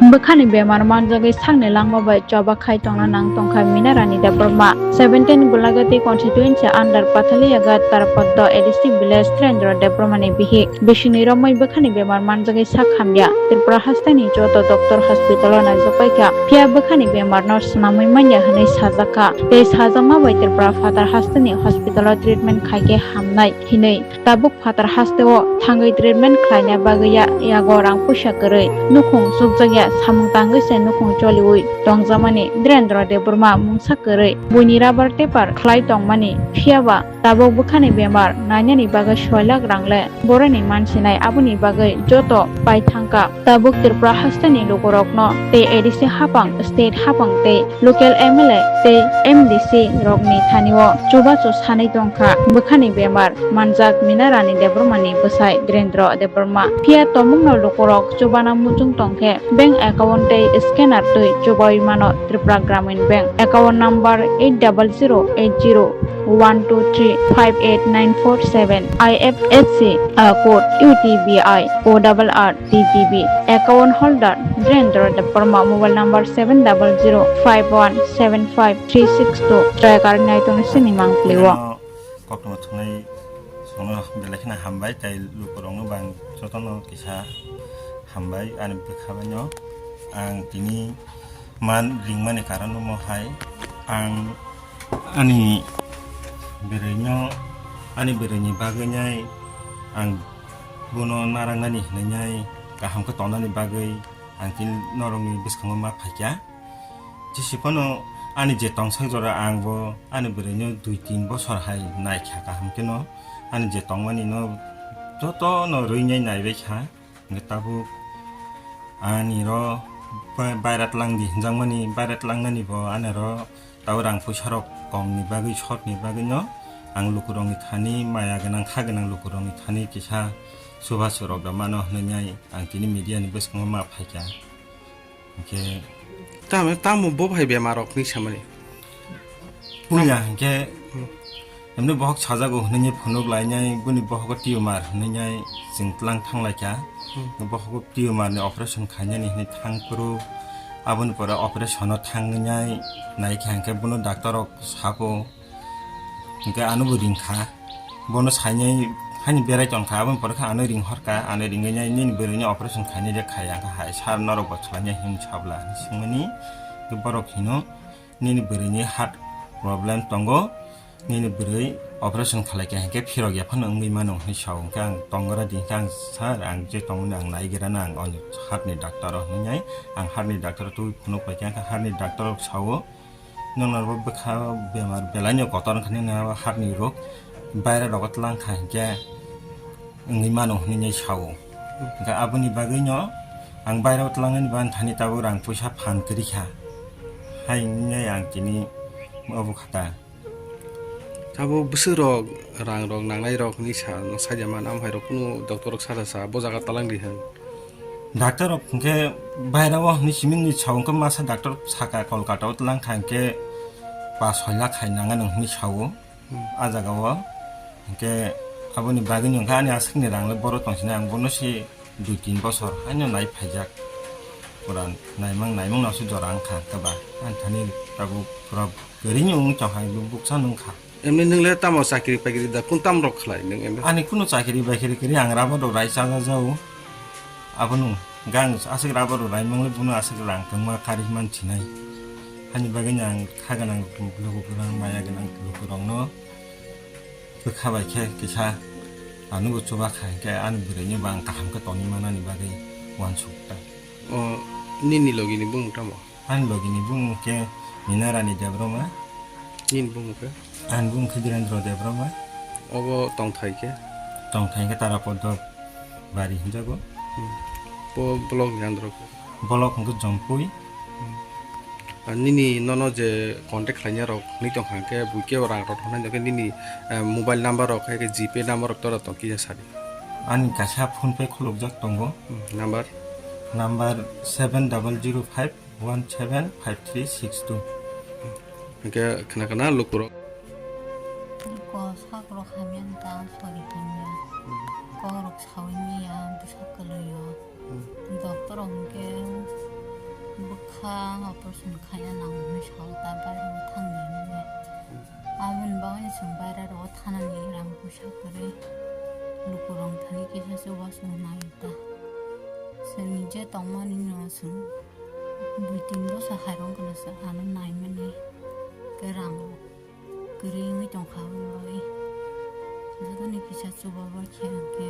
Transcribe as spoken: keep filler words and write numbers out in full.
Bwkhani bemar manjagwi sakni langma bai choba khai tongna nang tongkha Minarani Debbarma, seventeen Gulagati constituency under Pathaliyagat Tarapoddo A D C village Trendra Debbarmani bihik. Bisingni romwi bwkhani bemar manjagwi sak hamya. Tripura hasteni joto doctor hospital o naijak paikha, phiya bwkhani bemar no swnamwi manya hwnwi sajak kha. Tei sajakma bai Tripura phatar hasteni hospital o treatment khaikhe hamnai hinwi. Tabuk phatar hasteo thangwi treatment khlaina bagwi ya-, yago rang puisa kwrwi. Nukhung chukjakya samung tangwi se nukhung choliwi tongjakmani Dhirendra Debbarma mungsa kwrwi. Buini rubber taper khlai tongmani, phiyaba tabuk bwkhani bemar nainani bagwi soi lakh rang le boroni mansinai, aboni bagwi joto pai thangkha. Tabuk Tripura hasteni lukurokno tei A D C hapang, state hapang tei local M L A tei M D C rokni thanio chubachu sanwi tongkha bwkhani bemar manjak Minarani Debbarmani bwsai Dhirendra Debbarma. Phiya tongmungno lukurok chubana muchung tongkhe bank account tei scanner twi chubawi mano Tripura Gramin Bank account number eight double zero eight zero one two three five eight nine four seven, I F S C, uh, code U T B I O double R T G B, account holder Dhirendra Debbarma, mobile number seven double zero five one seven five three six two. Try karwi naitongni sini mang pliwo. Koktwma thwngnai songno belai kheno hambai, tei lukurokno bo ang jotono kisa hambai ani bwkha baino. Ang tini man ringmani karon omo hai, ang ani bwrwino, ani bwrwini bagwinai ang bono narwknani hwnwi kaham khe tongnani bagwi ang tini norokni bwskango ma phaikha. Jesi phano ani je tongsak jora ang bo ani bwrwino dui tin bosor hai naikha kaham kheno, ani je tongmani no jotono rwinai naibaikha. Hwnkhe tabuk ani ro ba-, baira twlang di hwnjakmani, baira tlangnani bo ani ro tabuk rang puisa rok kom ni bagwi, short ni bagwi no ang lukurokni thani, maya gwnang kha gwnang lukurokni thani kisa chubachu rok da mano hwnwi ang tini media ni bwskango ma phaikha. Hwnkhe tamo, tamo bo bai bemar rok ni samani? Puila hwnkhe Hmm. emni bohok sajago hwnwi phunuk lainai, boni bohogo tumor hwnwi chwng tlang thang laikha. Hmm. Bohogo tumor ni operation khainani hwnwi thang phuru, aboni pore operation o thangwi naikha hwnkhe bono doctor rok sapo. Hwnkhe ano bo ringkha. Bono sainai hani berai tongkha, aboni pore khe ano ringhorkha, ano ringwi nai nini bwrwini operation khainai de khaya, hwnkhe hai sir norok bo khlainai hwnwi sabla hinwi swngmani. Hwnkhe borok hino nini bwrwini heart problem tongo, nini bwrwi operation khalaikha hwnkhe phirok ya phano wngwi mano hwnwi sao. Hwnkhe ang tongora di hwnkhe ang sir ang je tongmani ang naigrana ang ani heart ni doctor o hwnwi ang heart ni doctor o tubui phunuk paikha hwnkhe heart ni doctor rok sao. Nwng norok bwkha bemar belai no kotor wngkha nini abo heart ni rok baira rogo twlang kha hinkhe wngwi mano hinwi sao. Hinkhe aboni bagwi no ang baira o twlangnani bagwi thani tabuk rang puisa phan kwrwi kha. Hai hinwi ang tini obo kha ta. Abo bwswk rok rang rok nangnai rok hinwi sa, no saida man, amo hai rok kunu doctor rok sada sa bo jaga twlang di hwn. Doctor rok hwnkhe baira o hwnwi simi ni sao, hwnkhe masa doctor saka Kolkata o twlang kha hwnkhe pa soi lakh hai nang anw hwnwi sao. Hmm. A jaga o hwnkhe aboni bagwi ni hwnkhe ani aswk ni rang le boro tong sini, ang bono se dui tin bosor haino nai phaijak. Pura naimang naimang no se jora wngkha hwnkhe ba ani thani tabuk pura kwrwi ni wng tong hai buksa nung kha. Emni nwng le tamo chakri bakri da, kun tam rok khlai nwng emni? Ani kunu chakri bakri kwrwi, ang rubber rok rai cha ja jao. Abono gang aswk rubber rok rai mang le bono aswk rang kwma kari man sinai. Hani bagwi no ang kha gwnang luku gwnang maya gwnang luku rok no bwkha bai khe kisa ano bo chuba kha hinkhe ani bwrwi ni bo ang kaham khe tongwi manani bagwi uansuk ta. O nini logi ni bumung tamo? Ani logi ni bumung khe Mina Rani Debbarma. Nini bumung khe? Ani bumung khe Dhirendra Debbarma. Obo tongthai khe? Tongthai khe Tarapoddo bari hinjago. Hmm. Bo block ni under o khe? Block hwnkhe Jompui. Hmm. Ar nini nono je contact khlainai rok hinwi tongkha hwnkhe bui kebo rang rok thongnai hwnkhe nini, eh, mobile number rok hai khe G Pay number rok tora tong kisa sadi. Ani kaisa PhonePe khulukjak tongo. Hmm, number? Number seven double zero five one seven five three six two. Hwnkhe khna khna lukurok. Ko sakrok hamya wngkha, sori hamya. Kokrok sawi manya, bwsa kwlwio. Hmm. Doctor rok hwnkhe Kha operation khaina nang hwnwi sao ta bairego thangni hwnwi. Aboni bagwino chwng bairarok thanani rang puisa kwrwi. Lukurok thani kisa se uansukna nai ta. Chwng je tongmani no chwng bui tin bosa khairok wngkha no chwng ano naimani. Khe rang kwrwi wngwi tongkha aboni bagwi. Jotono kisa chubabar khe hwnkhe.